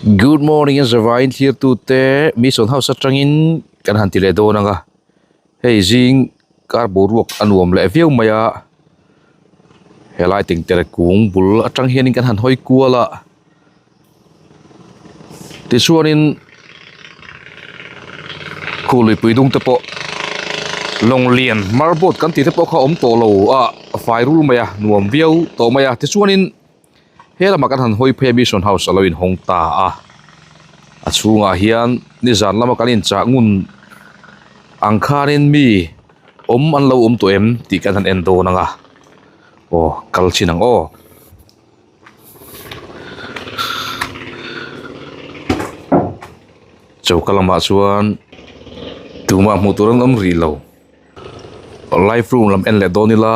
Good morning a zavaiin thirtute mission house atangin kan han ti leh dawn ang a hei zing kar boruak a nuam leh viau mai a helai tengtere kung bul atang hianin kan han hawi kual a tichuanin khu luipui dung te pawh lawng lian marboat kan tih te pawh kha a awm tawh lo a a fai rul mai a nuam viau tawh mai a tichuanin. He lamah kan han hawi phei a mission house a lo inhawng ta a a chhungah hian nizan lama kan inchah ngun ang khanin mi awm an lo awm tawh em tih kan han en dawn ang a aw kal chin ang aw. Choka lamah chuan tumah hmuh tur an awm rih lo live room lam en leh dawn ila.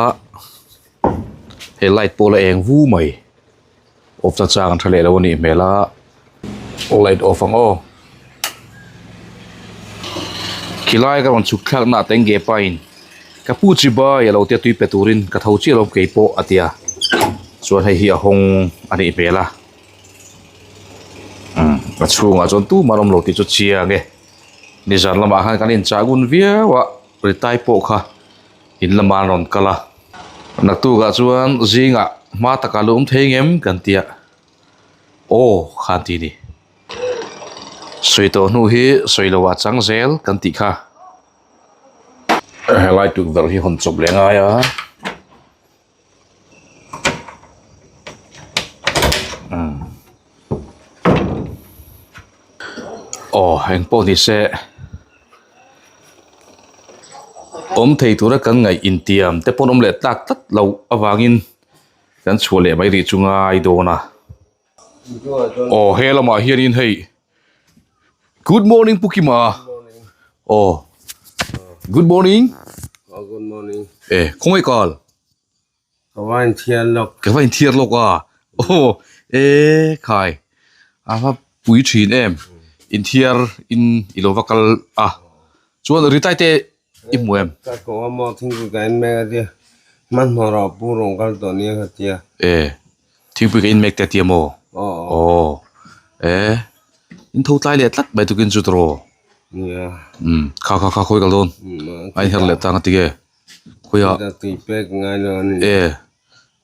He light pawh la eng vu mai off na chang an tha leh lo a nih hmel a light off ang aw khilai ka rawn chhuk thlak na ah tenge pa in ka pu chi bai a lo tia tui pe turin ka tho chiah lo keipawh a tia chuan hei hi a hawng a nih hmel a umm a chhungah chuan tumah an awm lo tih chu chiang e nizan lamah khan kan inchah ngun viau a ritai pawh kha. In lama an rawn kal a naktukah chuan zingah hma takah lo awm thei ngem kan tia aw khan ti ni sawi tawh hnu hi sawi loh ah chang zel kan tih kha helai tukverh hi hawn chawp leh ngai a umm aw engpawh ni se. Awm thei tura kan ngaih intiam te pawn awm leh tlak tlat loh avangin kan chhuah leh mai rih chu ngai dawn a. Aw he lamah hianin hei Good morning Pu Kima aw Good morning Good morning e khawngaih kal. Ka va inthiar lawk. Ka va inthiar lawk a. Aw e khai a va pui thin em. Inthiar in i lo va kal a. Chuan Ritai te i hmu em? Ka ko a maw thingpui ka en mek a tia. Hmanhmawh rawh pu rawn kal tawh nia ka tia. E thingpui ka in mek te a tia maw? Aw e in tho tlai leh tlat mai tukin chu tawh. Nia. Umm kha kha kha khawi kal dawn. A inher leh tang a ti nge. Khawiah tui pek ngai lo a ni. E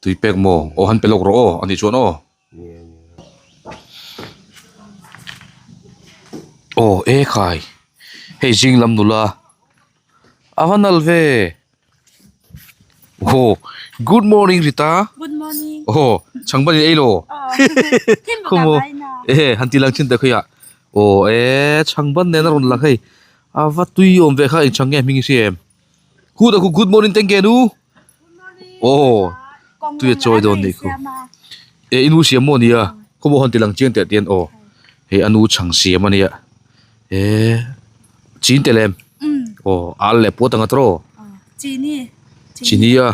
tui pek maw? Aw han pe lawk rawh aw a nih chuan aw. Aw e khai hei zing lam nula a va nal ve aw good morning Rita. Good morning. Aw chhang ban in ei lo. Khaw maw e han ti lang chin teh khawiah aw e chhang ban nen a rawn lang hei a va tui awm ve kha eng chhang nge hming i hria em? Good a good morning teng ke nu. Oh tui a chawi dawn nih khu. E inu siam maw nia khawmaw han ti lang chiang teh tian aw hei anu chhang siam ania e chin tel em aw al leh puat anga tawh Chini chini a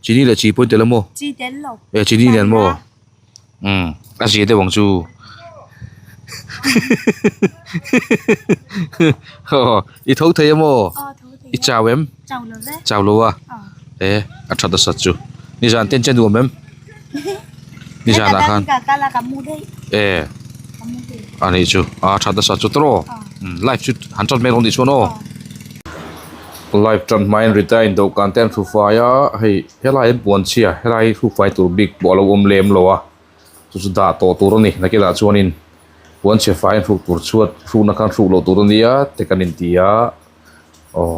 chini leh chi pawh in tel a maw chi tel lo e chini nen maw umm a zia deuh ang chu aw i tho thei a maw i chau em chau lo a e a that a sat chu nizan ten che nuam em nizan ah khan e a nih chu a that a sat chu tawh live chu han tan mai rawh nih chuan aw live tan hmain retain dawhkan te an hru fai a hei helai an puan chhia helai hru fai tur bik pawh a lo awm lem lo a chu chu dah tawh tur a ni nakinah chuanin puan chhe fai an hruk tur chhuat hrukna khan hruk loh tur a nia te kan inti a aw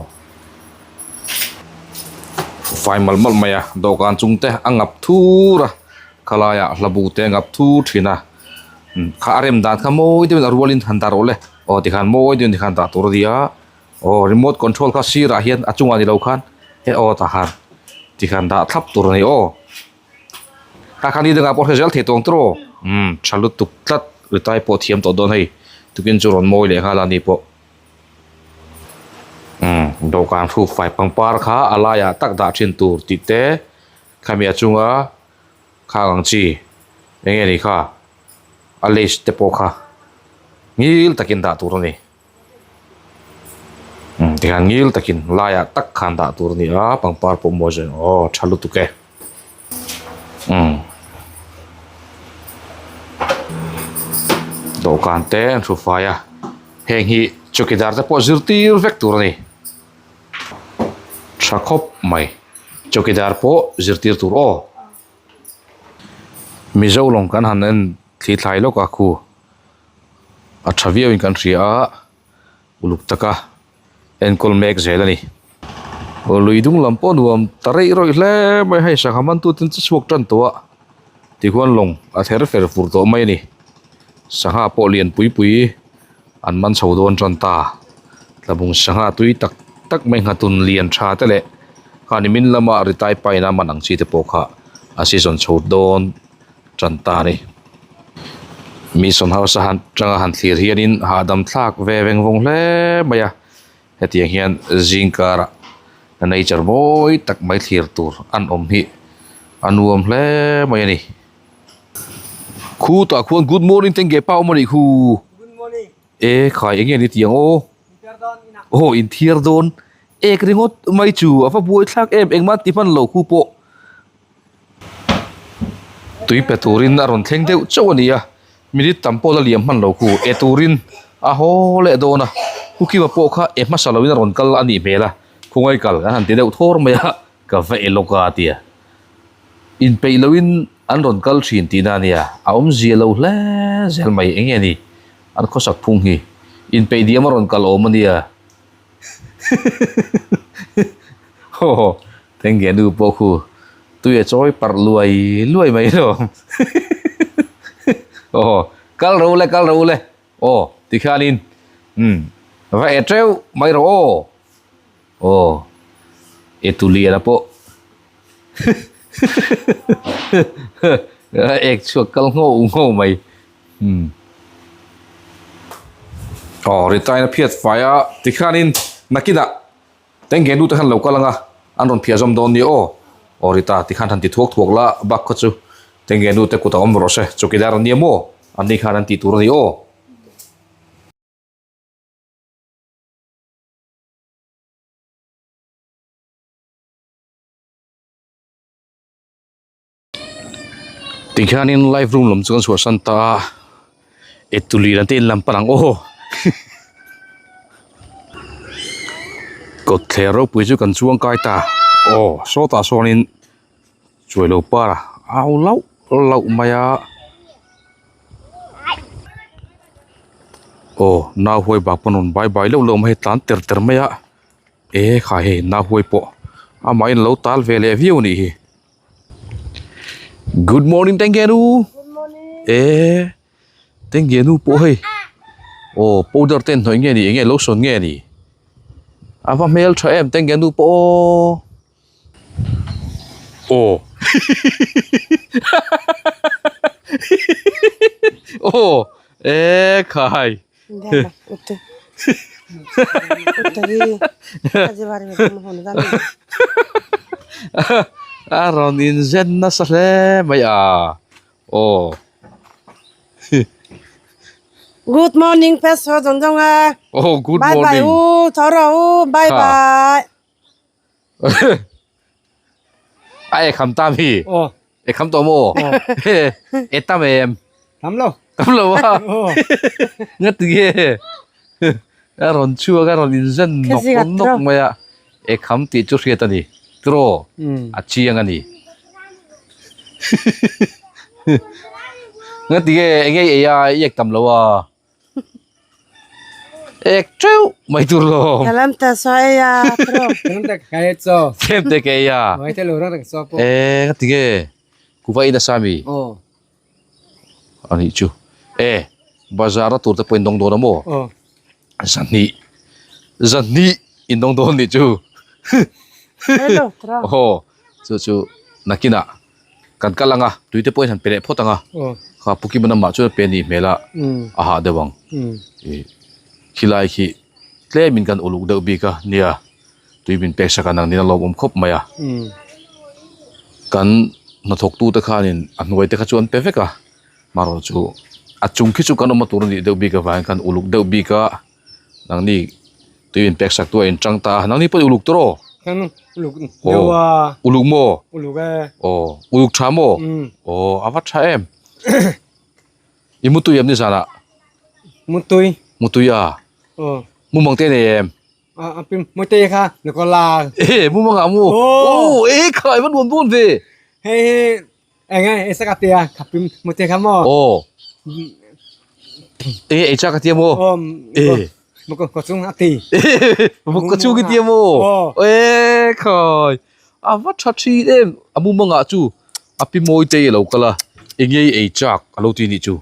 fai malh malh mai a dawhkan chung te a ngap thur a khalaiah hlabu te a ngap thur thin a kha a rem dan kha mawi deuhin a rualin han dah rawh le aw tikhan mawi deuhin tikhan dah tur a ni a. Aw remote control kha sirah hian a chungah ni lo khan he aw tah khan tikhan dah thlap tur a ni aw tah khan ni dangah pawh hre zel thei tawng tawh umm tha lutuk tlat ritai pawh thiam tawh dawn hei tukin chu rawn mawi leh nghal a ni pawh umm dawhkan hruk fai pangpar kha a laiah tak dah thin tur tih te khami a chunga khang ang chi eng nge ni kha a lace te pawh kha ngil takin dah tur a ni. Umm tikhan ngil takin laiah tak khan dah tur a ni a pangpar pawh mawi zawng aw tha lutuk e umm. Dawhkan te an hru fai a, heng hi chawkidar te pawh zirtir vek tur a ni. Tha khawp mai, chawkidar pawh zirtir tur aw. Mizo lawng kan han en thli thlai lawk a khu a tha viau in kan hria a, uluk taka enkawl mek zel a ni. Aw lui dung lam pawh nuam ta reih rawih hle mai hei sangha man tu ten che chhuak tan tawh a tikhuan lawng a ther fer fur tawh mai a ni. Sangha pawh lian pui pui an man chho dawn tan ta. Tlabung sangha tui tak tak mai nghatun lian tha te leh khani min lama ritai paina man ang chi te pawh kha a season chho dawn tan ta a ni. Mission House a han tanga han thlir hianin hahdam thlak ve veng vawng hle mai a, hetiang hian zing karah nature mawi tak mai thlir tur an awm hi a nuam hle mai a ni. Khutah khuan good morning teng ge pa awm a nih khu. E khai enge ni tiang aw. Aw inthiar dawn ek ringawt mai chu a va buai thlak em engmah ti hman lo khu pawh. Tui pe turin a rawn thleng deuh chauh a ni a, minute tam pawh la liam hman lo khu e turin a haw leh dawn a, Pu Kima pawh kha e hmasa loin a rawn kal a nih hmel a, khawngaih kal an han ti deuh thawr mai a, ka va e lawk a tia. Inpeih loin an rawn kal thin tihna a nia, a awmzia lo hle zel mai eng nge ni an khawsak phung hi, inpeih diam a rawn kal awm a nia. Haw Tengge nu pawh khu tui a chawi parh luai luai mai lo. Aw kal ro le kal ro le aw tikhianin umm va e teuh mai rawh aw. Aw e tuliana pawh ek chhuak kal ngho ngho mai umm. Aw ritaina phiat fai a tikhianin nakinah Tengge nu te khan lo kal anga an rawn phiah zawm dawn nia aw. Aw Rita tikhan han ti thuak thuak la bak kha chu Tengge nu te kut a awm rawh se chawkidar an nia maw an ni khan an tih tur a ni aw. Tikhianin live room lam chu kan chhuahsan ta a etuli lam te in lam pan ang aw kawtthler ropui chu kan chuang kai ta aw sawtah sawnin chuailo par a au lauh lauh mai a aw nau huai bak pawn rawn bai bai lauh lauh mai a tlan ter ter mai a. E kha hei nahuai pawh amahin lo tal ve leh viau a nih hi. Good morning Tengge nu. E Tengge nu pawh hei aw powder te an hnawih nge ni enge lotion nge ni a va hmel tha em Tengge nu pawh aw. Aw aw e khai. A rawn inzen nasa hle mai a aw. Good morning Pastor Dong Dong a. Oh good Bye bye morning. u, tho rawh u, bye bye. A e kham tam hi. Aw. E kham tawh maw? Aw. E tam em? Tam lo. Tam lo a. Aw. Nga ti nge? A rawn chhuak a rawn inzen nawk nawk mai a. E kham tih chu hriat a ni. Tiraw? A chiang a ni. Nga ti nge eng nge i ei a i ek tam lo a? Ek teuh mai tur lo. Kalam ta so e ya pro. Kalam ta kai cho. Kem te ke ya. Mai te lo rang rang so po. E nga ti nge kuva ina sami. Oh. Ani chu. E bazar a tur te pawh in dawng dawn a maw? Oh. Zahnih. Zahnih in dawng dawn nih chu. Hello pro. Oh. Chu chu nakinah Kan kal ang a, tui te pawhin han pe leh phawt ang a, kha Pu Kima namah chuan a pe anih hmel a, a hah deuh ang. Ih khilai khi tlemin kan uluk deuh bik a, nia tui min pek sak a nang nin a lawmawm khawp mai a. Kan hnathawk tute khanin a hnuai te kha chu an pe vek a, marawh chu a chung khi chu kan awm a tur anih deuh bik avangin kan uluk deuh bik a. Nangni tui in pek sak tu a in tang ta a, nangni pawh i uluk tawh aw? Kan uluk deuh a. Uluk maw? Uluk e. Aw, uluk tha maw? Aw, a va tha em. I mu tui em nizanah? Mutui. Mutui a. Aw. Mumang te nei em? A a pim mute kha Nicola. E mumang ah mu. Aw. Aw e khai va nuam dawn ve. Hei hi eng nge e saka tia kha pim mute kha maw. Aw. E ei chak a tia maw. Aw. E. Muk ka chung a ti. Muk ka chung i tia maw. Aw. E khai. A va tha thin em. A mumang ah chu a pi mawi te i lo kal a. Eng nge i ei chak a lo ti nih chu.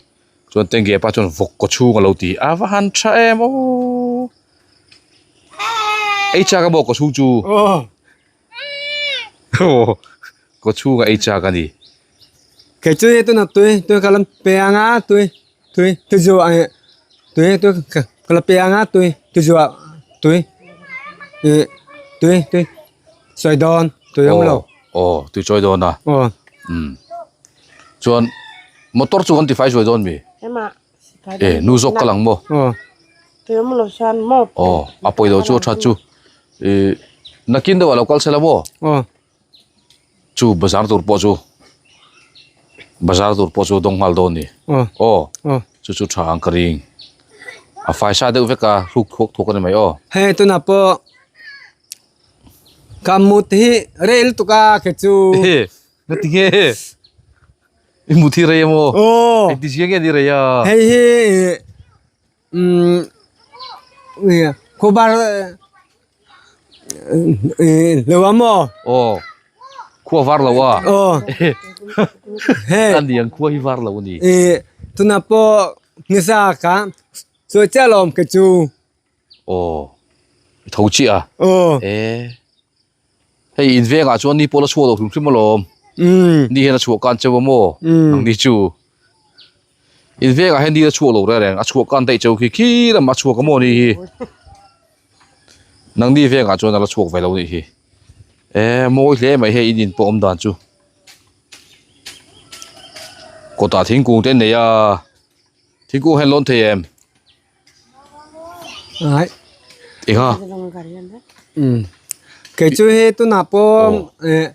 Chuan Tengge pa chuan vawk kaw chhung a lo ti. A va han tha em aw. Ei chak a maw kaw chhung chu. Aw. Aw kaw chhung a ei chak a ni. Kei chu hei tuna tui tui ka la pe anga tui tui tui zuah eh tui tui ka la pe anga tui tui zuah tui ih tui tui sawi dawn tui awm lo. Aw tui chawi dawn a. Aw. Umm chuan motor chu kan tifai zuai dawn mi? E nu zawk ka lang maw? Aw. Tui awm lo chuan maw? Aw a pawi lo chu a that chu ih nakin deuh ah lo kal se la maw? Aw. Chu bazar tur pawh chu bazar tur pawh chu dawng nghal dawn ni. Aw. Aw. Aw. Chu chu tha ang ka ring. A faisa deuh vek a hruk thuak thuak a ni mai aw. Hei tunah pawh ka mut hi rei lutuk a kei chu. Ehe nga ti nge i mut hi rei emaw? Aw. Engti zia nge ni rei a? Hei hi umm khuabar lo a maw? Aw khua var lo a. Aw. Hei. A niang khua hi var lo a ni. Ih tunah pawh nisa ka sawi chiah lo awm kei chu. Aw i tho chiah a. Aw. E hei in vengah chuan ni pawh la chhuak lo hrim hrim alawm. Umm. Ni hian a chhuah kan cheu a maw? Umm. Ang ni chu. In vengah hian ni la chhuak lo reng reng a chhuah kan daih cheu khi khi lamah a chhuak a maw ni hi. Nangni vengah chuan a la chhuak ve lo nih hi. E mawi hle mai hei in in pawh awm dan chu. Kawtah thingkung te an nei a thingkung hian lawn thei em? Ai. Eng a? Um. Kei chu hi tunah pawh eh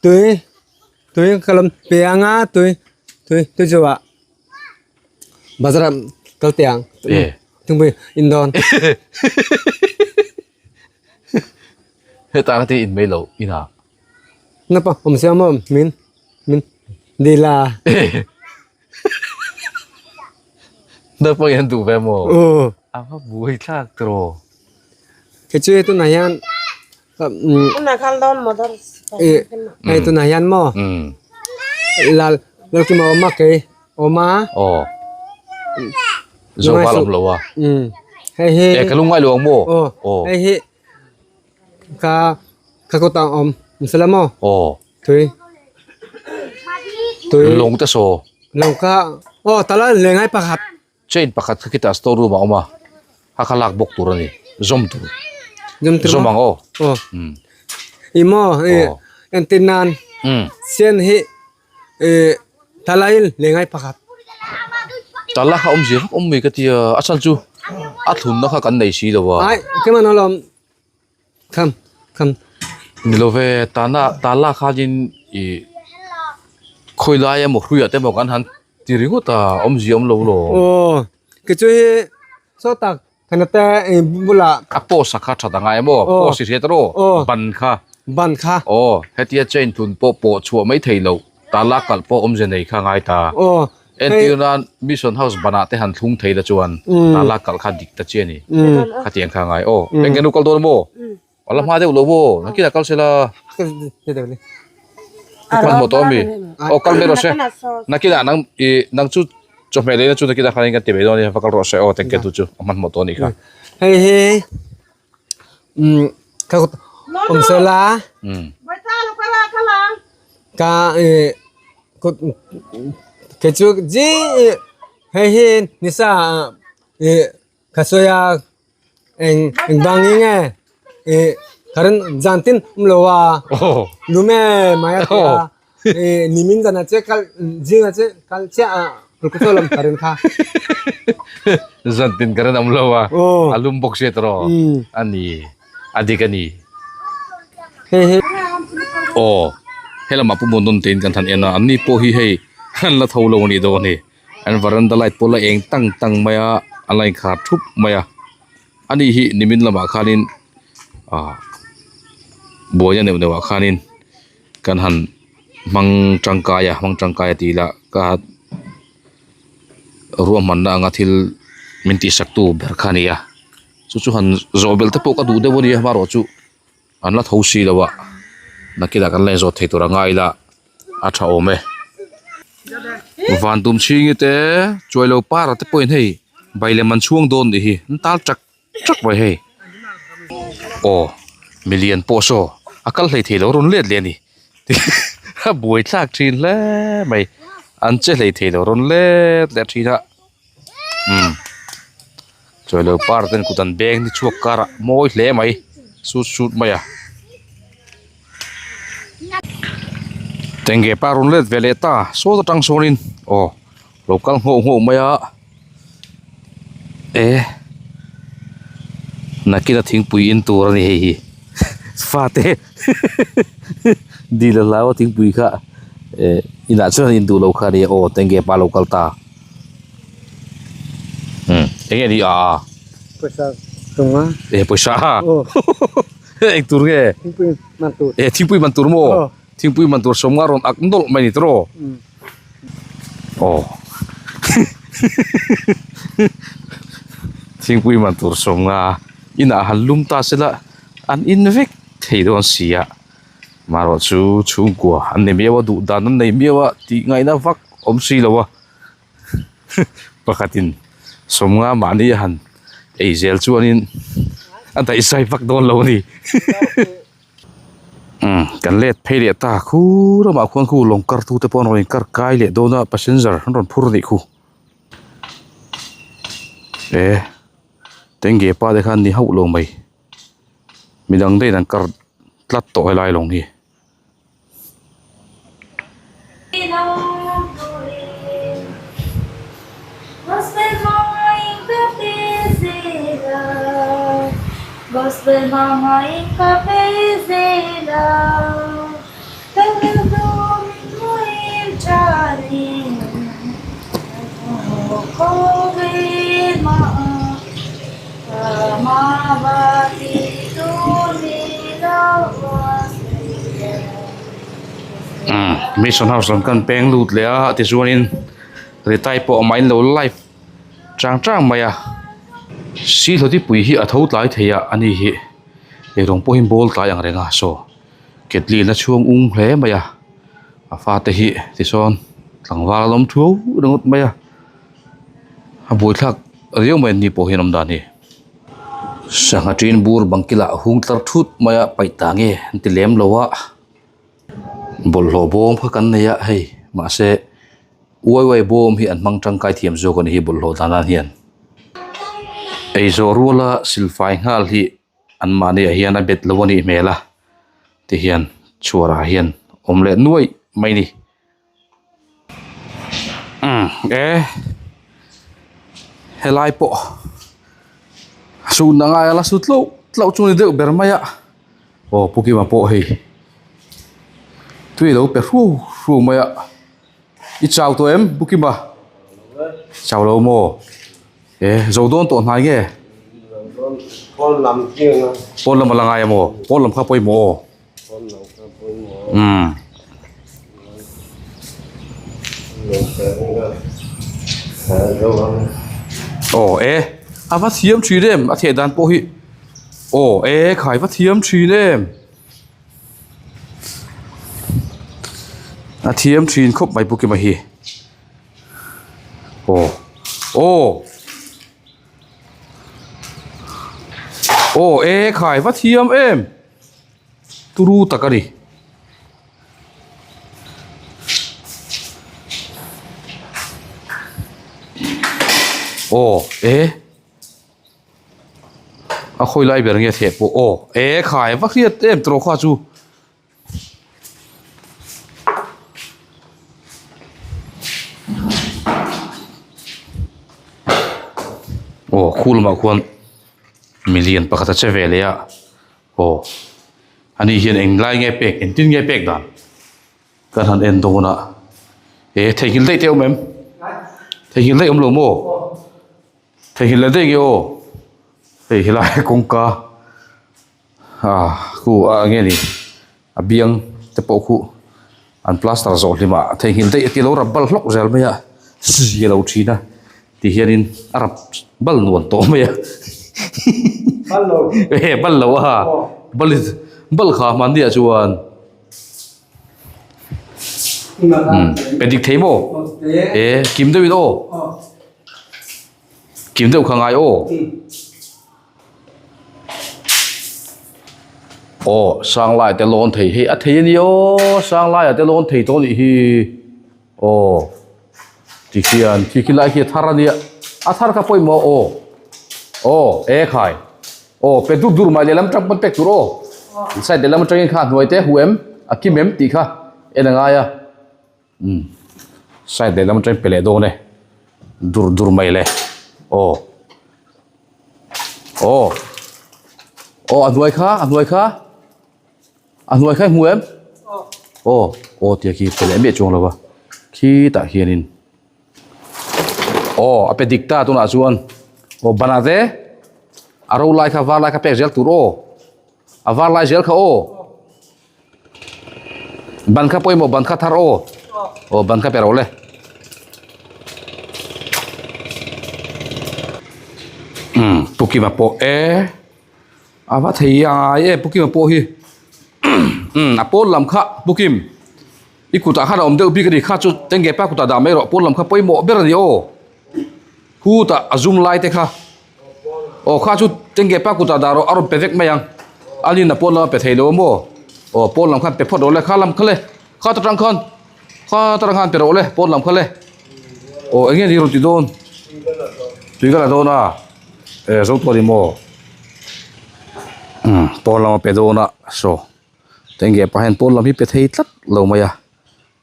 tui tui ka lam pe anga tui tui tui chu ah bazar ah kal teh ang Eh. thingpui in dawn. Hetah ka ti in mai lo inah. Napa awm sia maw min min dil a. Naupang hian duh ve maw? Aw. A va buai thlak tiraw. Kei chu hei tunah hian Tunah khan dawn motor eh hei tunah hian maw lal lalkima awm a kei awm a. Aw. Zoval awm lo a. Hei hi. Eh ka lungngai lo ang maw? Aw. Hei hi ka ka kutah awm masala maw? Aw. Tui. Tui. Lawng te saw. Lawng kha aw tala lengai pakhat. Chain pakhat kha khitah store room ah a awm a, a kha lak bawk tur a ni, zawm tur. Zawm tur Zawm ang aw. Aw. Um. I maw i entir nan sen hi i tala in lengai pakhat. Tala kha awmzia vak awm mai ka tia, a chhan chu a thlunna kha kan nei si lo a. Ai keimah alawm Kham kham. Ni lo ve, tana tala khanin ih khawi lai emaw hruiah te emaw kan han ti ringawt a, awmzia awm lo lo. Aw, kei chu hi saw tak kana te ih bulah. A post a kha that a ngai emaw, post i hriat rawh, ban kha. Ban kha. Aw, hetia chain thun pawh pawh chhuah mai thei loh, tala kalh pawh awmzia nei kha a ngai ta. Aw, Entir nan Mission House banah te han thlung thei la chuan tala kalh kha dik ta chi a ni. Khatiang kha ngai. Aw, eng nge nu kal dawn maw? A la hma deuh lo maw? Nakinah kal se la. Hmanhmawh tawh ami? Aw, kal mai rawh se. Nakinah nang i nang chu chawhmeh leina chu nakinah khan kan ti mai dawn a nia, va kal rawh se. Aw, tengke tu chu a hmanhmawh tawh a nih kha. Hei hi ka awm se la. Ka kei chu ji hei hi nisa ih ka sawi a eng eng vang nge nge ih current zan tin awm lo a lum em mai a ti a ih nimin zan ah che kal zing ah che kal chiah a kulkaw lam current kha zan tin current awm lo a a lum bawk sia tawh a ni. A dik a ni. Aw, helamah Pu Muandawn tein kan han en a, anni pawh hi hei an la tho lo a nih dawn hi. An veranda light pawh la eng tang tang mai a. a la inkhar thup mai a ani hi nimin lamah khanin ah buaina neuh neuh ah khanin kan han hmang tangkai a hmang tangkai a tih lah ka ruahmanna anga thil min tihsak tu ber kha a ni a chu chu han zawh belh te pawh ka duh deuh a nia amaherawh chu an la tho si lo a nakinah kan la inzawt thei tur a ngai ila a tha awm e van tum chhingi te chuailo para te pawhin hei bai lem an chhuang dawn nih hi an tal chak chak mai hei aw milian pawh saw a kal hlei thei lo rawn let leh a ni a buai thlak thin hle mai an che hlei thei lo rawn let leh thin a umm chuailo par ten kut an beng ni chhuak karah mawi hle mai sut sut mai a. Tenge pa rawn let ve leh ta sawn atang sawnin aw lo kal nghawh nghawh mai a e nakin a thingpui in tur a ni hei hi fate dil a hlau a thingpui kha eh inah chuan in duh lo kha a nia aw tenge pa lo kal ta umm enge ni a pawisa chunga e pawisa eng tur nge thingpui man tur e thingpui man tur maw thingpui man tur sawmnga rawn ak nawlh mai ni tawh aw thingpui man tur sawmnga inah han lum ta se la an in vek thei dawn si a marawh chu chhungkua an nei miau a duh dan an nei miau a tih ngaihna vak awm si lo a pakhatin sawmnga mahni a han ei zel chuanin a daihzai vak dawn lo a ni umm kan let phei leh ta khu ramah khuan khu lawng kar tu te pawh an rawn inkar kai leh dawn a passenger an rawn phur anih khu e tenge pa te khan ni hauh lo mai midang daih in an kar tlat tawh helai lawng hi. Mission house lam kan peng lut leh a tichuanin ritai pawh a awm a in lo live chang chang mai a sihlawtipui hi a tho tlai thei a ani hi eirawng pawhin bawl tlai ang reng a saw ketli la chhuang ung hle mai a a fate hi tisawn tlangval an awm thuau ringawt mai a a buaithlak riau mai an ni pawh hian awm dan hi sangha tin bur bang kilah hung tlar thut mai a paih ta nge an ti lem lo a bawlhhlawh bawm kha kan nei a hei mahse uai uai bawm hi an hmang tangkai thiam zawk a ni hi bawlhhlawh dan ah hian eizawh ruala silfai nghal hi. An mahni ah hian a bet lo a nih hmel a ti hian chhuar ah hian awm leh nuai mai ni umm e helai pawh sut a ngai a la sut tlo tlo chu ni deuh ber mai a aw pu kima pawh hei tui a lo pe hruau hruau mai a i chau tawh em pu kima chau lo maw. E zo dawn tawh hnai nge? Pawn lam chiang a. Pawn lam a la ngai a maw? Pawn lam kha pawimawh aw. Pawn lam kha pawimawh. Umm. Aw e a va thiam thin em a theh dan pawh hi aw e khai va thiam thin em a thiam thin khawp mai Pu Kima hi. Aw aw aw e khai va thiam em turu tak a ni. Aw e a khawi lai ber nge theh pawh aw e khai va hriat em tawh kha chu. Aw khu lamah khuan milian pakhat a che ve leh a aw ani hian eng lai nge pek engtin nge pek dan kan han en dawn a he theihnghilh daih te a awm em theihnghilh daih a awm lo maw. Theihnghilh leh daih nge aw hei helai kawngka ah khu ah nge ni a biang te pawh khu an plaster zawh hlim ah theihnghilh daih a ti lo rap bal hlawk zel mai a zia lo thin a ti hianin a rap bal nuam tawh mai a eh bal lo a bal bal kha hmanni ah chuan. Pe dik thei maw? E kim deuhin aw. Kim deuh kha ngai aw. Aw sang lai te lawn thei hei a thei a ni aw sang laiah te lawn thei tawh a nih hi aw tikhian khi khi lai khi a thar a nia a thar kha pawimawh aw aw e khai. Aw pe dur dur mai lehlam atang pawn pek tur aw side lehlam atangin kha hnuai te huh em a kim em tih kha en a ngai a umm side lehlam atangin pe leh dawn e dur dur mai le aw aw aw a hnuai kha a hnuai kha a hnuai kha i hmu em aw aw tia khi pe leh miah chuang lo va khitah hianin. Aw a pe dik ta tunah chuan aw banah te a ro lai kha var lai kha pek zel tur aw a var lai zel kha aw ban kha pawimawh ban kha thar aw aw ban kha pe rawh le. Umm pu Kima pawh e a va thei ai e pu Kima pawh hi umm a pawn lam kha pu Kim. I kutah khan a awm deuh bik a ni kha chu tengge pa kutah dah mai rawh pawn lam kha pawimawh ber a ni aw khutah a zum lai te kha aw kha chu tengge pa kutah dah rawh a rawn pe vek mai ang a nin a pawn lam a pe thei lo a maw aw pawn lam khan pe phawt rawh le kha lam kha le kha ta tang khan kha ta tang khan pe rawh le pawn lam kha le aw eng nge ni rawn ti dawn tui ka la dawn a e zo tawh a ni maw umm pawn lam a pe dawn a saw. Tengge pa hian pawn lam hi pe thei tlat lo mai a,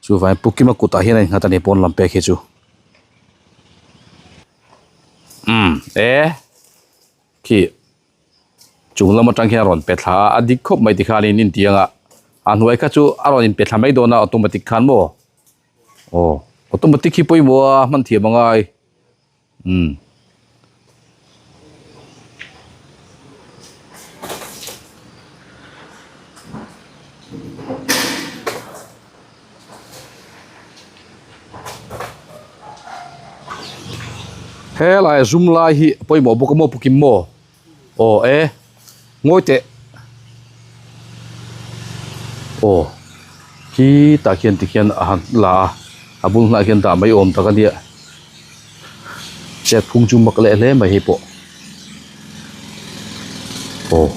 chuvangin Pu Kima kutah hian a innghat a ni pawn lam pek hi chu. Umm e khi chung lam atang hian a rawn pe thla a, a dik khawp mai tikhanin intiang a, a hnuai kha chu a rawn inpe thla mai dawn a automatic khan maw aw automatic hi pawimawh a hman thiam a ngai. Umm. Helai zum lai hi pawimawh bawk a maw pukim maw aw e ngawi teh aw khi tah khian tikhian a han la a a bul hnah khian dah mai awm tak a nia chet phung chu mak leh hle mai hei pawh aw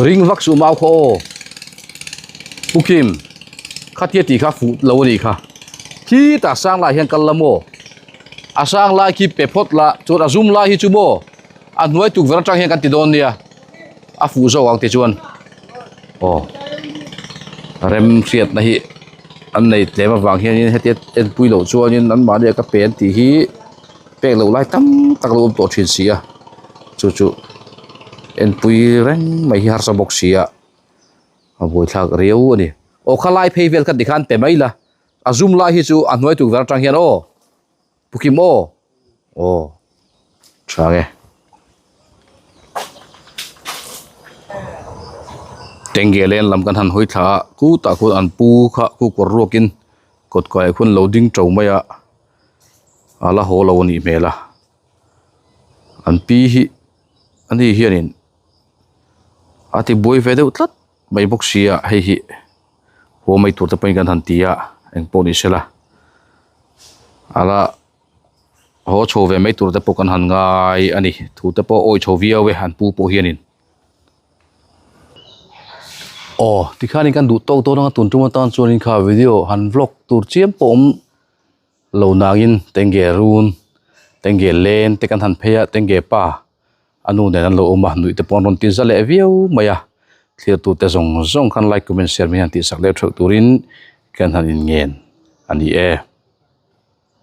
ring vak suh mau kha aw pu Kim khatia tih kha fuh lo a nih kha khitah sang lai hian kal la maw. A sang lai khi pe phawt la chuan a zum lai hi chu maw a hnuai tukverh atang hian kan ti dawn nia a fuh zawk ang tichuan aw rem hriatna hi an nei tlem avang hianin heti enpui loh chuanin anmahni a ka pe an tih hi pek loh lai tam tak lo awm tawh thin si a chu chu enpui reng mai hi harsa bawk si a a buaithlak riau a ni aw khalai phei vel kha tikhan pe mai la. A zum lai hi chu a hnuai tukverh atang hian aw Pu Kim aw aw tha nge Tengge len lam kan han hawi thla a khutah khuan an pu kha khu kawr ruakin kawt kaiah khuan lo ding to mai a a la haw lo a nih hmel a an pi hi ani hianin a ti buai ve deuh tlat mai bawk sia hei hi. Haw mai tur te pawhin kan han ti a eng pawh ni sela ala haw chho ve mai tur te pawh kan han ngai a ni thu te pawh awi chho viau e an pu pawh hianin aw tikhanin kan duh tawk dawn anga tun tum atan chuanin kha video han vlog tur chiam pawh awm lo nangin tenge run tenge len te kan han phei a tenge pa. A nu nen an lo awm a, nuih te pawh an rawn ti za leh viau mai a, thlir tute zawng zawng khan like comment share mai hian tihsak leh theuh turin kan han inngen a ni e.